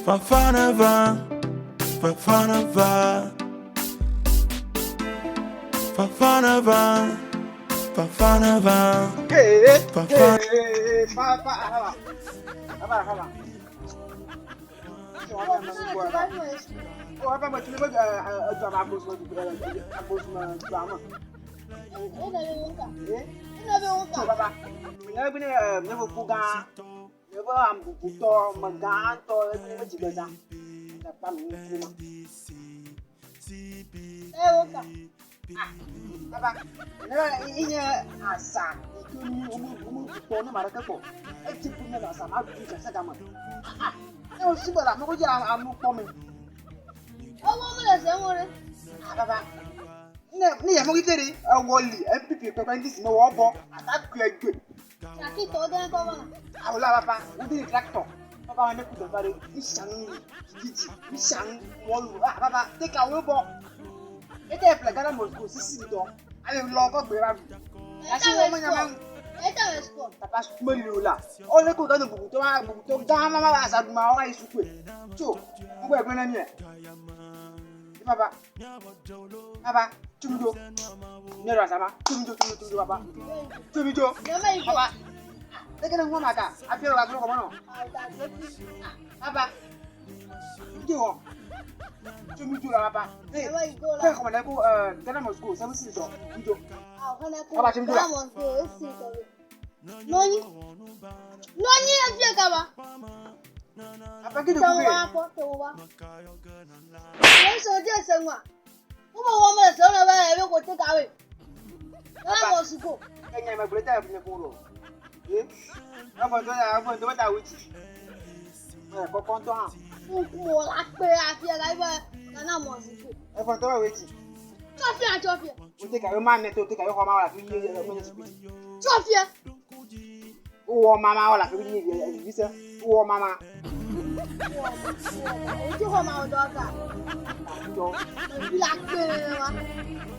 Fafanava, fafanava, fafanava, fafanava, fafa. Míaƒe ame bubutɔ, ame gãtɔ ɖe nye dzigbezã. Míakpa nu ŋku ma. Ah, papa, ne enye azã yi ke mi womebu kpɔ ne ame aɖeke kpɔ. Edze ƒu ne azã ma ɖu gase game. Ah, ne wosu be le ame godzi amewo kpɔ me. Ewɔ mele se ŋu ɖe. Ah, papa, ne ne yame wite ɖe ewɔ li MPP kpekpe ŋuti si me wɔ bɔ ata kue dzoe. Tractor wo dɔn kɔ bɔna. Awo la papa, wo de tractor. Papa ne ku teƒe ɖe, mi sianu dzidzi, mi sianu mɔlu. Ah papa, take awo bɔ. Ete ƒle Ghana must go sisi dɔ. Ale lɔ kɔ gbe va. Asi wo menya ma. Eta me sukɔ. Papa meli o la. Ɔlɛ ko Ghana bubutɔ ma bubutɔ gã ma ma azadu ma wa yi sukue. Tso, ŋgɔ egblẽ na mia. Papa, papa, tsumidzo. Ne ɖo azama, tsumidzo, tsumidzo, tsumidzo, papa. Tsumidzo. Papa, leke ne ŋua maka, afi ɖe wòagblɔ gɔme nɔ. Papa, ŋdi wɔ. Tsumidzo la papa. Ee, ke xɔme ne ko Ghana must go, seven six dɔ, ŋdzo. Papa, tsumidzo la. Nɔnyi. Nɔnyi efie kaba. Papa, ke de ku ke. Tɛwɔ kpɔ, tɛwɔ wa. Yesu di ese ŋua. Wo wɔ mele se ŋua be ebe ko te kawe. Ghana must go. Enya me gblɔ ta nye ko ɖo. Ee, efɔ ŋutɔ ya, efɔ ŋutɔ be ta witsi. Ɛ kɔkɔ ŋutɔ hã. Ŋkume wɔ la kpe afia la ebe Ghana must go. Efɔ ŋutɔ be witsi. Tsɔfia tsɔfia. Wote ka ma ne to te ka xɔ ma wala fi ye me nye sukui. Tsɔfia. Wowɔ mama wala fi ye ye se. Wowɔ mama. Wò wɔ ma wò dɔ ka. Jɔ. Ɖevi la kpe wa.